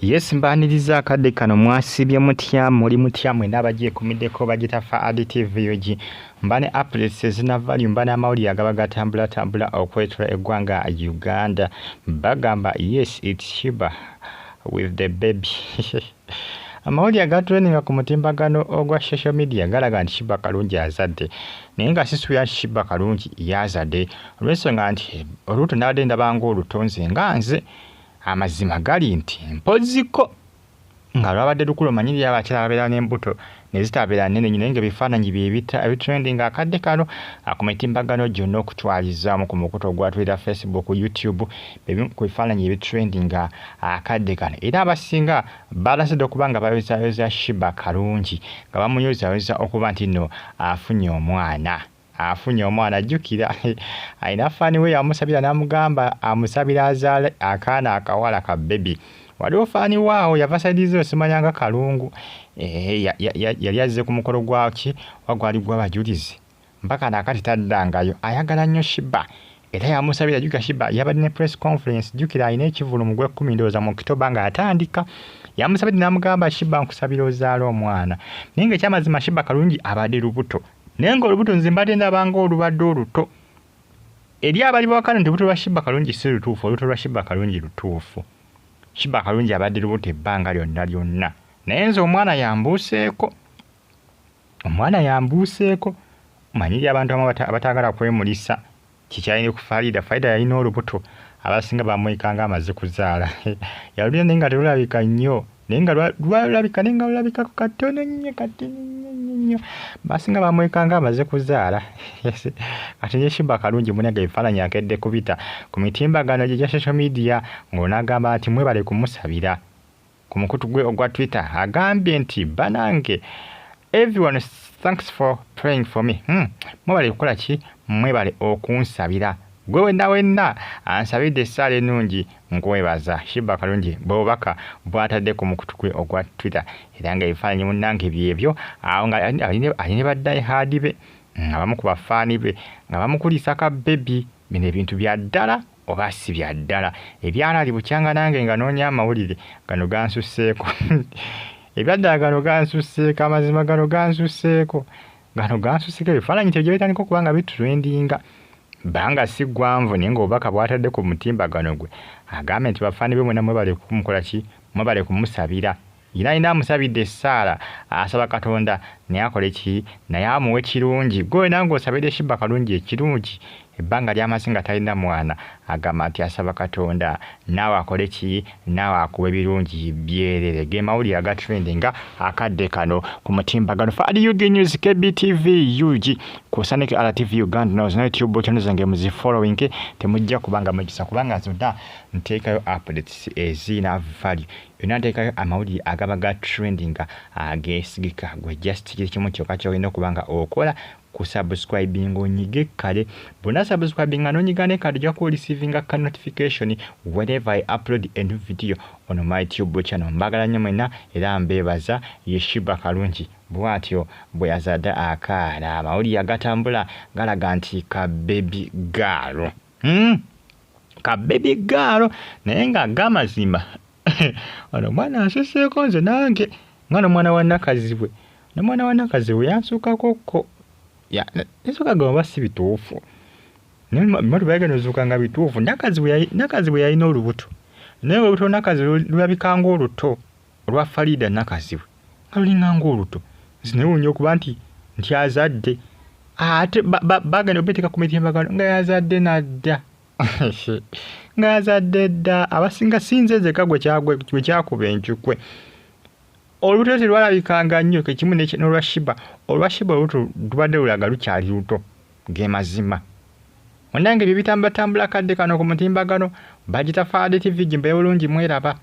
Yes, mbaaniriza akadde kano. Mwasibye mutya? Muli mutya mwena abagyekumiddeko? Bagita Faad TV UG. Mba ne updates ezina value, mba n'amawulire agaba gatambulatambula okwetula eggwanga Uganda. Bagamba yes, it's Sheebah with the baby. Amawulire agatrendinga ku mutimbagano ogwa social media galaga nti Sheebah Kalungi azadde, naye nga sisuubira nti Sheebah Kalungi yazadde, olw'ensonga nti olubuto nabadde ndaba ng'olutonze nga nze. Amazima gali nti mpoziko nga lwabadde lukulu. Omanyiri abakyala babeera n'embuto ne zitabeera nnene nnyo, naye nga ebifaananyi bye bitrendinga akadde kano ku mitimbagano gyonna, okutwalizaamu ku mukutu ogwa Twitter, Facebook, YouTube, ebimu ku bifaananyi ebitrendinga akadde kano. Era abasinga balasidde okuba nga bayozayoza Sheebah Kalungi, nga bamuyozayoza okuba nti nno afunye omwana, afunye omwana. Jjukira alina fan we yamusabira n'amugamba amusabira azaale akaana akawala ka baby. Waliwo fan waawo yava side zo, simanyanga Kalungu, yali azze ku mukolo gwaki oba gwali gw'abajulizi, mpaka nakati taddangayo. Ayagala nnyo Sheebah era yamusabira. Jjukira Sheebah yabadde ne press conference, jjukira alina ekivvulu mu gw'ekkumi, ndowooza mu October ng'atandika. Yamusabidde n'amugamba, "Sheebah, nkusabira ozaale omwana." Naye nga ekyamazima Sheebah Kalungi abadde lubuto, naye ng'olubuto nze mbadde ndaba ng'olubadde oluto. Eri abali bawakana nti olubuto lwa Sheebah Kalungi si lutuufu, olubuto lwa Sheebah Kalungi lutuufu. Sheebah Kalungi abadde lubuto ebbanga lyonna lyonna, naye nze omwana yambuuseeko, omwana yambuuseeko. Manyiri abantu abamu abataagala kwemulisa kikyalina ku Farida. Farida yalina olubuto, abasinga bamwekanga amaze kuzaala. Yalulina naye nga telulabika nnyo, naye nga lwalabika, naye nga lulabikako katono nnyo, katono nnyo nnyo nnyo. Basinga bamwekanga amaze kuzaala. Kati ne Sheebah Kalungi munange ebifaananyi akedde kubita ku mitimbagano gye gya social media, ng'onaagamba nti mwebale kumusabira. Ku mukutu gwe ogwa Twitter agambye nti, "Banange everyone, thanks for praying for me." Mwebale kukola ki? Mwebale okunsabira. Gwe wenna wenna ansabidde essaala ennungi, nkwebaza. Sheebah Kalungi bwe bubaka bw'atadde ku mukutu gwe ogwa Twitter. Era nga ebifaananyi munnange byebyo awo nga alina ba die-hard be, abamu ku bafaani be nga bamukulisa ka baby. Bino ebintu bya ddala oba si bya ddala? Ebyalaali bukyanga nange nga noonya amawulire gano gansusseeko. Ebyaddala gano gansusseeko, amazima gano gansusseeko, gano gansusseeko. Ebifaananyi tebyo bitandika okuba nga bitrendinga bbanga si ggwanvu, naye ng'obubaka bw'atadde ku mutimbagano gwe agambye nti bafaani be mwena mwebale kumukola ki, mwebale kumusabira. Yina alina amusabidde essaala, asaba Katonda naye akole ki, naye amuwe kirungi. Gwe wena ng'osabidde Sheebah Kalungi ekirungi ebbanga ly'amaze nga talina mwana, agamba nti asaba Katonda naawe akole ki, naawe akuwe birungi byerere. Ge mawulire agatrendinga akadde kano ku mutimbagano. Faad UG News, KBTV UG, ku Sanic RTV Uganda, nazo YouTube channel zange muzifollowing, temujja kubanga mugisa, kubanga zonna nteekayo updates ezina value. Yonna nteekayo amawulire agaba ga trending ageesigika. Gwe just kiri kimu kyokka kyolina okuba nga okola, kusubscribing onyige kale. Bwona subscribinga n'onyiga ne kale, ojja kuba receivinga ka notification whenever I upload a new video on my YouTube channel. Mbagala nnyo mwenna era mbeebaza. Ye Sheebah Kalungi bw'atyo bwe yazadde akaana. Amawulire agatambula galaga nti ka baby girl, Ka baby girl, naye nga gamazima ono omwana ansuseeko nze nange nga n'omwana wa Nakazibwe, n'omwana wa Nakazibwe yansukakokko. Ensooka gamba oba si bituufu, naye bagenda ozuuka nga bituufu. Nakazibwe yalina olubuto, naye olubuto Nakazibwe lulabika ng'oluto olwa Farida Nakazibwe, nga lulinga ng'oluto. Nze newuunya okuba nti azadde, ate bagenda obeteeka ku mitimbagano nga yazadde nadda, nga yazadde dda. Abasinga sinze nzekka gwe kyakuba encukwe. Olubuto terwalabikanga nnyo kekimu n'olwa Sheebah. Olwa Sheebah olubuto lubadde lulaga lukyali luto, ge mazima. Munnange ebyo bitambulatambula kadde kano ku mutimbagano. Bagita Faad TV, gimbeere bulungi, mweraba.